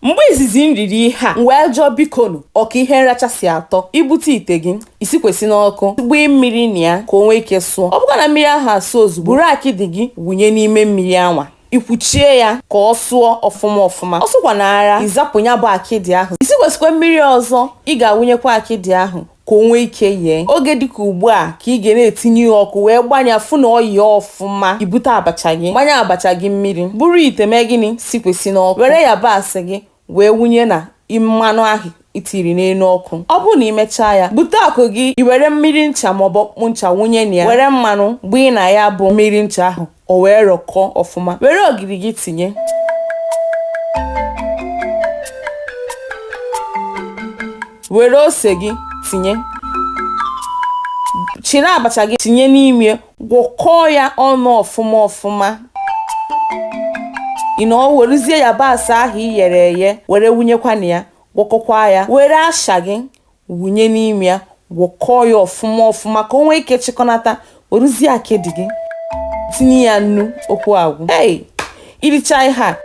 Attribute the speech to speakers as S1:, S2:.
S1: Mgbe izizi m riri ihe a, m wee jụọ, bikonu, ọka ihe nracha si atọ. Ibute ite gị, isikwesị n'ọkụ, gbee mmiri na ya ka o nwee ike sụọ. Ọ bụkwa na mmiri ahụ asụ ozugbo, buru akịdị gị wụnye n'ime mmiri anwa, ikwuchie ya ka ọ sụọ ọfụma ọfụma. Ọ sụkwa na ara, ịzapụ ya bụ akịdị ahụ, isikwesịkwa mmiri ọzọ ị ga-awụnyekwa akịdị ahụ ka o nwee ike yee. Oge dịka ugbu a ka ị ga na-etinye ya ọkụ wee gbanya, fụ na ọ yee ọfụma. Ibute abacha gị, gbanye abacha gị mmiri, buru ite mee gịnị, sikwesị n'ọkụ, were yabasị gị wee wụnye na mmanụ ahụ itiri n'elu ọkụ. Ọ bụrụ na imechaa ya, bute akụ gị, i were mmiri ncha maọbụ ọkpụkpụ ncha wụnye na ya, were mmanụ gbee na ya bụ mmiri ncha ahụ, o wee rọkọọ ọfụma. Were ogiri gị tinye, were ose gị tinye, chịrị abacha gị tinye n'ime, gwọkọọ ya ọnụ ọfụma ọfụma. Ị na ọ werezie yabasị ahụ i ghere eghe were wụnyekwa na ya, gwọkọkwa ya. Were asha gị wụnye n'ime ya, gwọkọọ ya ọfụma ọfụma ka o nwee ike chịkọnata. Werezie akịdị gị tinye ya nnu, okwu agwụ. Hey, iricha ihe a.